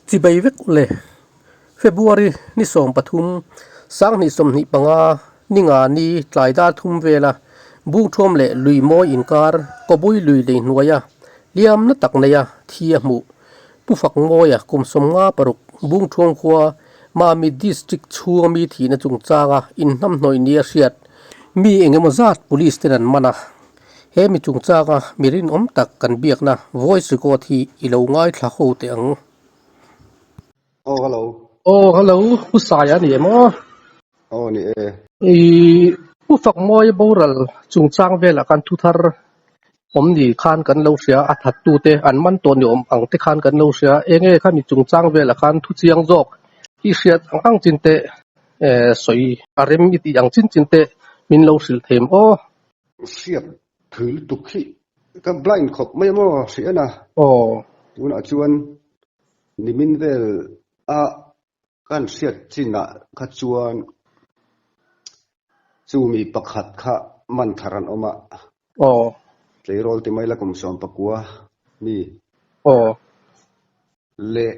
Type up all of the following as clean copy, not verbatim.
Chibai vek ule. February ni 13, 2025 ninga ni tlai dar thum vela Bungthuam leh lui mawi inkar Kawbui lui lei hnuaia liamna tak neia thi a hmuh. Pu Fakmawia kum 56 Bungthuam khua Mami District chhunga mi thihna chungchanga inhnamhnawih nia hriat mi engemaw zat Police ten an man a. He mi chungchanga mi rinawm tak kan biakna voice record hi i lo ngaithla ho teh ang. Aw hello. Aw hello, Pu Saia a ni em aw? Aw ni e. I Pu Fakmawia boral chungchang velah khan thu thar awm ni khan kan lo hria, a thattute an man tawh ni awm ang te khan kan lo hria. Enge kha mi chungchang velah khan thu chiang zawk i hriat ang ang chin te sawi a rem i tih ang chin chin te min lo hrilh thei em aw? Hriat thui lutuk hi ka blind khawp mai a maw hriat a. Aw. Tunah chuan nimin vel a kan hriat chinah kha chuan chu mi pakhat kha man thar an awm a. Aw. Tleirawl ti mai la kum 19 mi. Aw. Leh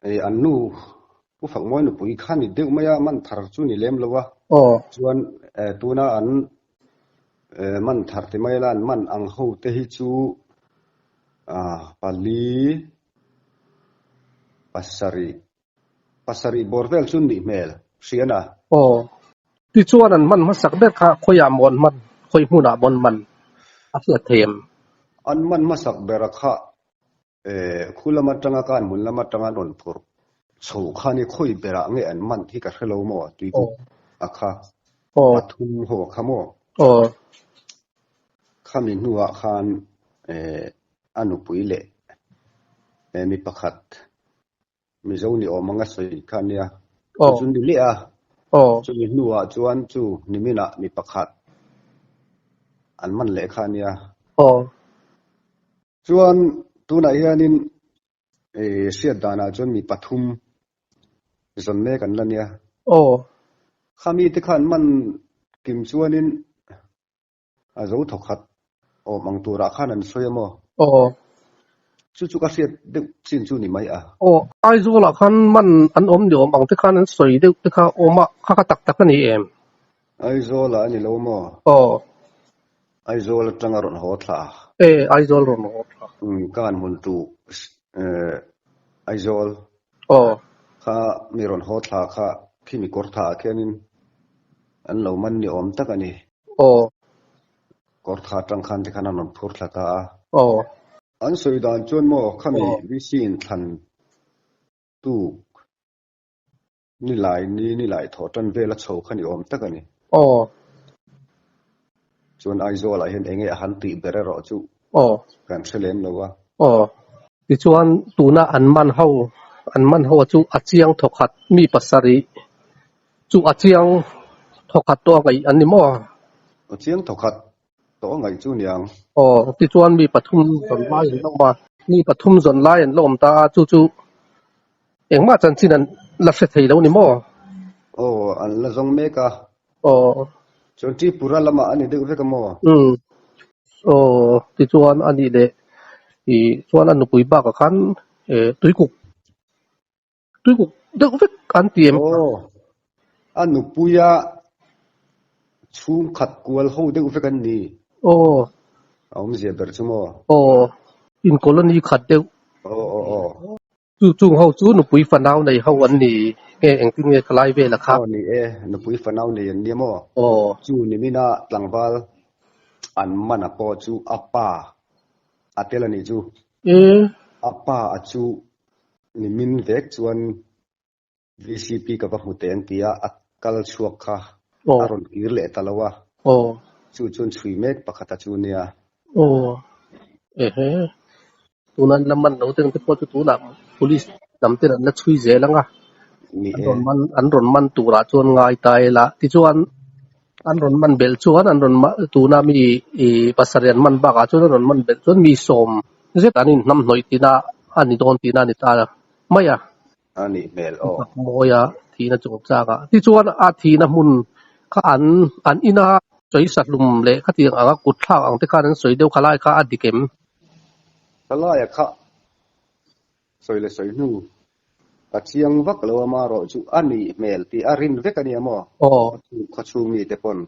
Hei an nu Pu Fakmawi nupui kha ni deuh mai a, man thar chu ni lem lo a. Aw. Chuan tuna an man thar ti mai la an man ang ho te hi chu pali pasarih pasarih bawr vel chu nih hmel hrian a. Aw. Tichuan an man hmasak ber kha khawiah maw an man, khawi hmunah maw an man a hriat thei em? An man hmasak bera kha Khu lam atanga kan hmun lam atanga an rawn phurh chho khan i khawi berah nge an man hi ka hre lo maw tuikuk a kha pathum ho a kha maw? Khami hnuah khan a nupui leh mi pakhat Mizo ni awm anga sawi kha ania. Chu chu ni leh a. Chumi hnuah chuan chu niminah mi pakhat an man leh kha ania. Chuan tunah hianin hriat danah chuan mi pathum zawn mek an la nia. Khami te khan man kim chuanin a zo thawkhat awm ang turah khan an sawi a maw? Aw. Chu chu ka hriat deuh chin chu ni mai a. Aw, Aizawlah khan man an awm ni awm ang te khan an sawi deuh te kha awm a, kha kha tak tak a ni em? Aizawlah a ni lo maw? Aw. Aizawl atanga rawn haw thla. E, Aizawl rawn haw thla. Umm, ka han hmun tu Aizawl. Aw. Kha mi rawn haw thla kha khimi kawr tha ah khianin an lo man ni awm tak a ni. Aw. Kawr tha atang khan te khan an rawn phur thla ta a. Aw. An sawi dan chuan maw khami VC in thlan tuk Nilai ni nilai thawh tan vel a chho kha ni awm tak a ni. Aw. Chuan Aizawl ah hian enge a han tih ber erawh chu Aw. kan hre lem lo a. Aw. Tichuan tuna an man ho, an man ho chu a chiang thawkhat mi pasarih chu a chiang thawkhat tawh a ngaih an ni maw? A chiang thawkhat tawh a ngaih chu niang. Aw, tichuan mi pathum zawn lai an la awm a, mi pathum zawn lai an la awm ta a, chu chu Engmah chanchin an la hre thei lo ni maw? Aw, an la zawng mek a. Aw. Chuan Tripura lamah a ni deuh vek a maw? Umm. Aw, tichuan a nih leh i chuan a nupui bakah khan tuikuk, tuikuk deuh vek an ti em? Aw, a nupuia chhungkhat kual ho deuh vek an ni. Aw. A awmzia ber chu maw? Aw, in colony khat deuh. Aw, aw, aw. Chu chung ho chu nupui fanau nei ho an ni nge engtin nge ka lai vel a kha? Aw ni e, nupui fanau nei an nia maw? Aw. Chu nimina tlangval an man a pawh chu a pa a tel a nih chu. E. A pa a chu nimin vek chuan VCP ka va hmu teh an ti a, a kal chhuak kha a rawn kir leh ta lo a. Aw. Chu chuan chhui mek pakhat a chu nia. Aw. Ehe. Tuna an la man lo te ang te pawh chu tunah police lam ten an la chhui zel ang a. Ni An e. rawn man an rawn man turah chuan ngai ta ila. Tichuan an rawn man belh chuan an rawn tuna mi ih pasarih an man bakah chuan an rawn man belh chuan mi sawm zet an inhnamhnawih tina a ni dawn tina a ni ta mai a. A nih hmel aw. Mawia thihna chungchang ah. Tichuan a thihna hmun kha an an ina sawi sahlum leh khatiang anga kut thlak ang te khan an sawi deuh kha lai kha a dik em? Kha laia kha Sawi leh sawi hnu ka chiang vak lo a marawh chu a nih hmel tih a rin vek a nia maw? Khawchhung mite pawn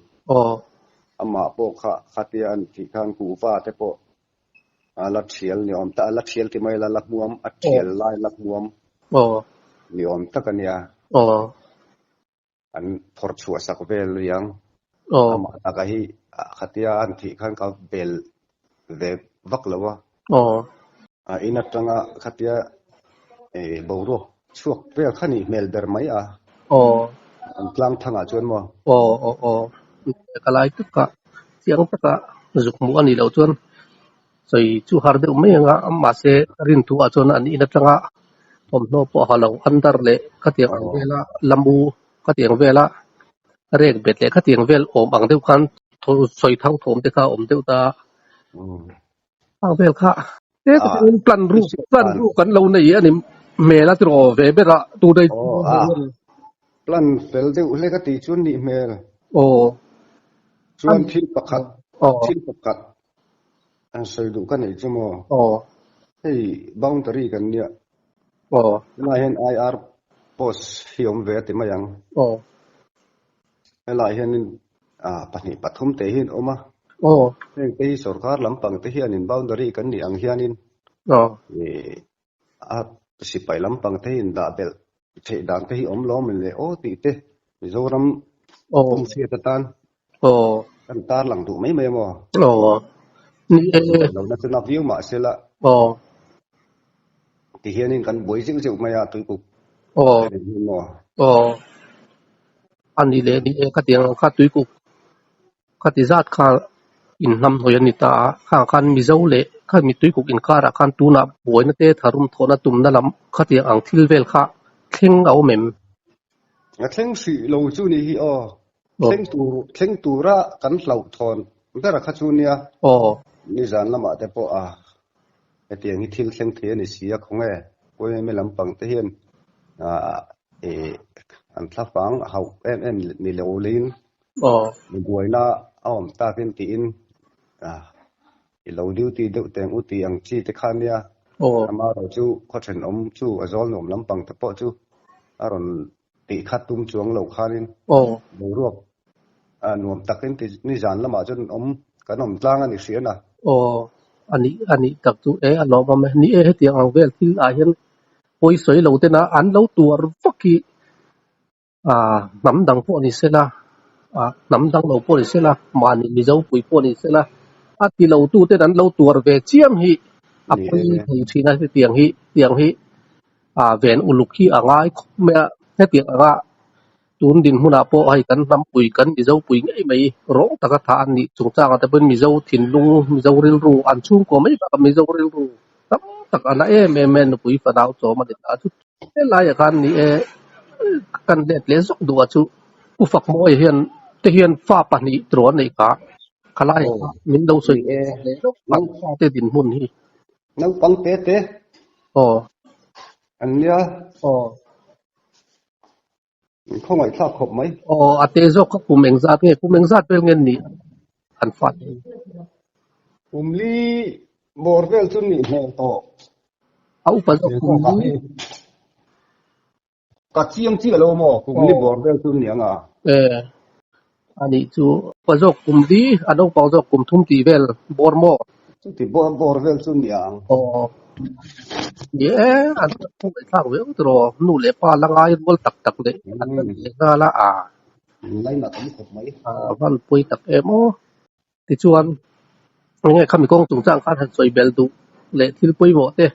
amah pawh kha khatia an tih khan kuhva te pawh a la thial ni awm tak a la thial ti mai la la hmuam a thial lai la hmuam ni awm tak a nia. An phawrh chhuah sak vel riang. Amah taka hi khatia an thih khan ka bel ve vak lo a. A in atanga khatia boruak chhuak vel kha nih hmel ber mai a. An tlang thangah chuan maw? Aw aw aw. Ka lai taka chiang taka zuk hmuh a nih loh chuan sawi chu har deuh mai ang a, mahse rin thu ah chuan an in atanga thawmhnaw pawh ha lo under leh khatiang ang vela lamu khatiang vela rek bet leh khatiang vel awm ang deuh khan sawi thang thawm te kha a awm deuh ta ang vel kha te takin plan ruk plan ruk an lo nei a ni hmel a tiraw ve ber a tunai plan fel deuh hlek a tih chuan nih hmel aw chuan thil pakhat thil pakhat An sawi duh ka neih chu maw? Aw. Hei boundary kan nia. Aw. Helai hian IR post hi awm ve a ti mai ang. Aw. Helai hianin ah pahnih pathum te hi an awm a. Aw. Heng te hi sorkar lampang te hianin boundary kan nih ang hianin Aw. ih a sipai lampang te hi indah belh theih dan te hi awm lo a le aw tih te Mizoram pum hriat atan Aw. Kan tar lang duh mai mai a maw? Aw. Ni e. Lo na chu na viau mah se la. Aw. Ti hianin kan buai zeuh zeuh mai a tuikuk. Aw. Te hi maw? Aw. A ni leh ni e khatiang ang kha tuikuk khati zat kha inhnamhnawih a ni ta a, khang khan Mizo leh khami tuikuk inkarah khan tunah buaina te tharum thawhna tumna lam khatiang ang thil vel kha thleng a awm em? A thleng hrih lo chu ni hi aw. Thleng tur thleng tura kan hlauhthawn ber a kha chu nia. Aw. Nizan lamah te pawh a hetiang hi thil thleng thei a ni si a khawnge Pawimawh lampang te hian ah eh an thlafang a hauh em em ni lo leiin Aw. buaina a awm takin tiin ah i lo duty deuh teng u tih ang chi te kha nia. Aw. Amaherawhchu khaw thenawm chu a zawl nuam lampang te pawh chu a rawn Tih kha tum chuang lo khanin boruak nuam takin ti nizan lamah chuan awm kan awm tlang a ni hrian a. Aw, a nih a nih tak chu e a lawmawm e. Ni e hetiang ang vel thil ah hian pawi sawi lo tena an lo tuar vak hi hnam dang pawh ni sela, hnam dang lo pawh ni sela, mahni Mizo pui pawh ni sela a ti lo tu ten an lo tuar ve chiam hi a pawi thei thin a hetiang hi tiang hi. Ah ven uluk hi a ngai khawp mai a, hetiang anga tun dinhmunah pawh hei kan hnampui kan Mizo pui ngei mai rawng taka thah an nih chungchangah te pawhin Mizo thinlung, Mizo rilru an chhungkaw mai bakah Mizo rilru tam tak a na em em mai a, nupui fanau chawm a ni ta chu. Helaiah khan ni e kan let leh zawk duh a chu Pu Fakmawia hian te hian fa pahnih turaw an neih kha, khalaiah kha min lo sawi leh zawk an fate dinhmun hi. Naupang te te. Aw. An nia. Aw. Min khawngaih thlak khawp mai. Aw, a te zawk kha kum engzat nge? Kum engzat vel nge nih an fa te? Kum li bawr vel chu nih hmel tawh. A upa zawk kum li. Ka chiang chiah lo maw? Kum li bawr vel chu ni ang a. E, a nih chu. Upa zawk kum li, a naupang zawk kum thum tih vel bawr maw? Chuti bawr bawr vel chu ni ang. Aw. Ni e, an ngaihthlak ve awk tiraw? Nu leh pa la ngai rual tak tak leh an la ni nghal a. A. Lainat awm khawp mai. A van pawi tak em aw. Tichuan, enge khami kawng chungchang khan han sawi belh duh leh thil pawimawh te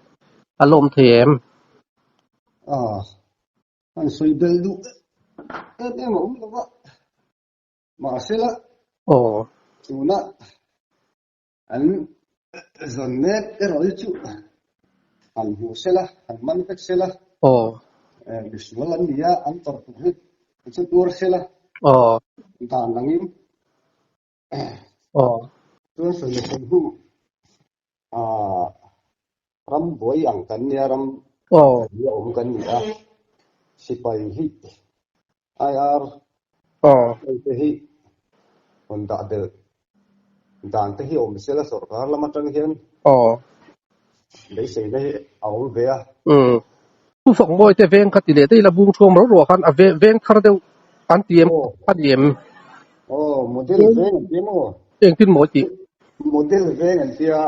a lawm thei em? Ah, han sawi belh duh em em a awm lo va, mahse la Aw. tuna an zawn mek erawh hi chu han hmuh se la, han man vek se la, Aw. misual an ni a, an tawrh tur hi chu tuar se la, Aw. dan angin Aw. Chuan sawi leh sawi hnu ah ram buai ang kan nia ram Aw. hi a awm kan ni a sipai hi IR Aw. hei te hi rawn dah belh dan te hi awm sela sorkar lam atang hian Aw. Beiseina hi a awm ve a. Umm. Pu Fakmawi te veng kha ti leh daih la bung thuam ro ruah khan a veng thar deuh an ti em a ni em? Aw, model veng an ti maw? Engtin maw i tih? Model veng an tia.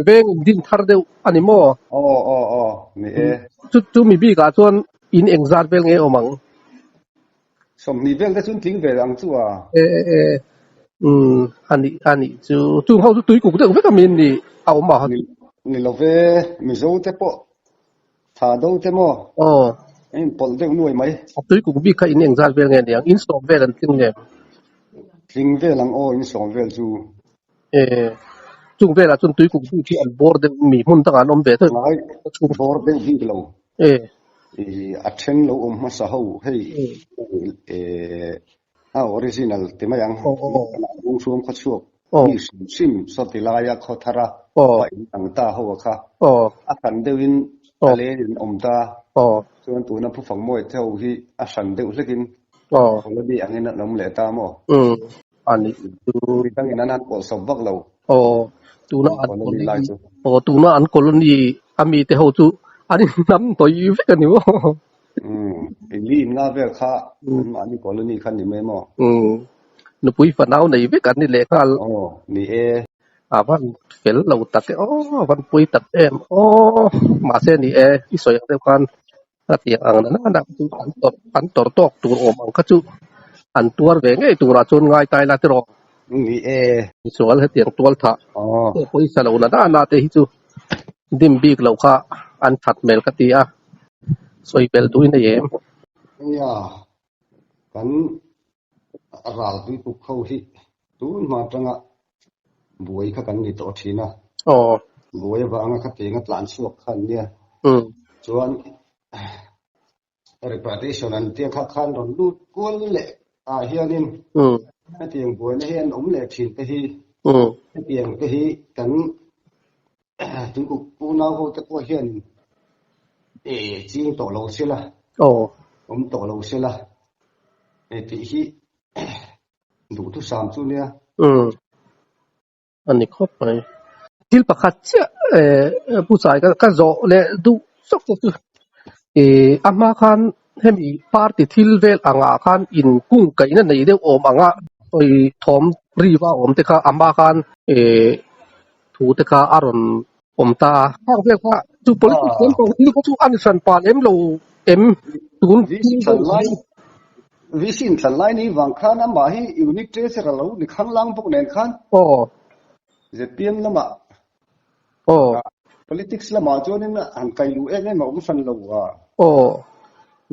Veng in din thar deuh a ni maw? Aw, aw, aw, ni e. Chu chu mi bikah chuan in engzat vel nge awm ang? 20 vel te chuan tling ve ang chu a. E e e, umm a nih a nih chu. Chung ho chu tui kuk deuh vek a min ni a awm a. Ni lo ve, Mizo te pawh tha do te maw? Aw. A inpawlh deuh nuai mai. A tui kuk bik kha in engzat vel nge niang? In sawm vel an tling nge? Tling vel ang aw, in sawm vel chu. E, chung velah chuan tui kuk bik hi an bawr deuh mi hmun dangah an awm ve theuh. Ngai, bawr deuh bik lo. E. A then lo awm hmasa ho hei a original ti mai ang. Lungsuam khaw chhuak mi hrim hrim sawti laia khaw thara va in ang ta ho a kha. A hran deuhin a len in awm ta. Chuan tuna Phufang Mawi te ho hi a hran deuh hlekin colony angin an awm leh ta maw? A nih chu. Mi dangin an han pawlhsawp vak lo. Aw, tuna an colony aw tuna an colony a mi te ho chu an inhnam hnawih vek a ni maw? Umm, i li in nga vel kha an mahni colony kha ni mai maw? Umm, nupui fanau nei vek an ni leh nghal. Aw, ni e. A van fel lo tak e aw, a van pui tak em aw, mahse ni e, i sawi ang deuh khan A tiang ang na nana chu an tawrh an tawrh tawk tur awm ang kha chu an tuar ve ngei turah chuan ngai tai la tiraw. Ni e. Misual hetiang tual thah pawh pawisa lo na nana te hi chu dim bik loh kha an that hmel ka ti a, sawi belh duhin a em. Nia, kan ral tuipuk ho hi tun hma atanga buai kha kan ni tawh thin a. Aw. Buai avanga khatianga tlan chhuak kha an nia. Chuan repartition an tia kha khan rawn lut kual leh ah hianin hetiang buaina hi an awm leh thin te hi hetiang te hi kan tuikuk unau ho te pawh hian ching tawh lo se la, awm tawh lo se la tih hi duhthusam chu nia. Umm a ni khawp mai. Thil pakhat chiah Pu Chai ka zawh leh duh zawk te chu ih a hma khan hemi party thil vel angah khan in kung kaihna nei deuh awm anga sawi thawm riva awm te kha a hma khan ih thu te kha a rawn awm ta a. Khang vel kha chu politics lampang thil kha chu a ni hran pa lem lo em tun VC inthlan lai ni vang khan amah hi unit treasurer a lo ni khanglang bawk nen khan ZPM lamah politics lamah chuanin han kai luh em em a awm hran lo a. Aw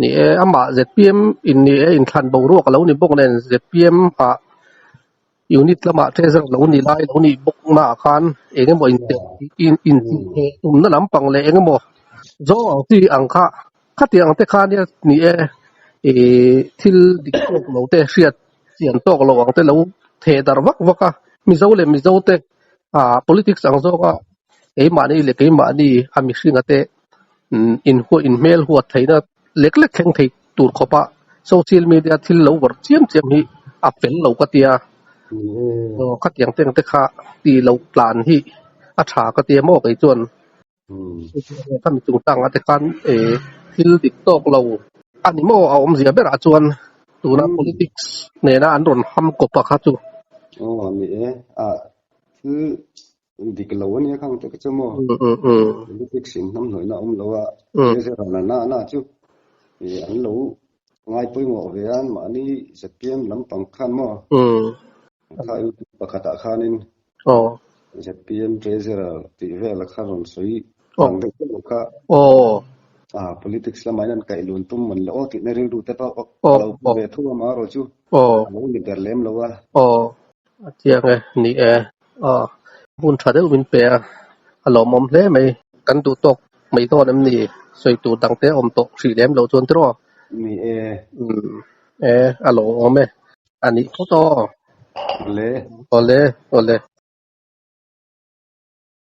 ni e amah ZPM in ni e inthlan boruak a lo ni bawk nen ZPM ah Unit lamah treasurer lo ni lai lo nih bawk naah khan eng emaw intih tumna lampang leh eng emaw zawng ang chi ang kha khatiang ang te kha nia ni e ih thil dik tawk lo te hriat chian tawk lo ang te lo theh darh vak vak a Mizo leh Mizo te ah politics ang zawka keimahni leh keimahni a mihringa te inhuah inhmel huat theihna lek lek thleng thei tur khawpa social media thil lo vawrh chiam chiam hi a fel lo ka tia. Aw khatiang teng te kha ti lo tlan hi a tha ka tia maw kei chuan khami chungchangah te khan thil dik tawk lo a ni maw a awmzia berah chuan tuna politics nena an rawn ham kawp a kha chu. Aw ni e, thil Dik lo a nia khang te chu maw? Politics in hnamhnawihna a awm lo a, treasurer na na na chu an lo ngai pawimawh ve a, mahni ZPM lampang khan maw? Kha YouTube pakhatah khanin ZPM treasurer tih vel kha rawn sawi ang deuh deuh kha politics lamah hian an kaih lun tum man le aw tihna rilru te pawh a lo pu ve thu a marawh chu a lo ni ber lem lo a. A chiang e, ni e. Aw, hun tha deuh min pe a, a lawmawm hle mai. Kan duh tawk mai dawn em ni? Sawi tur dang te awm tawh hrih lem lo chuan tiraw? Ni e. Umm, e, a lawmawm e. A nih phawt aw. Awle. Awle, awle.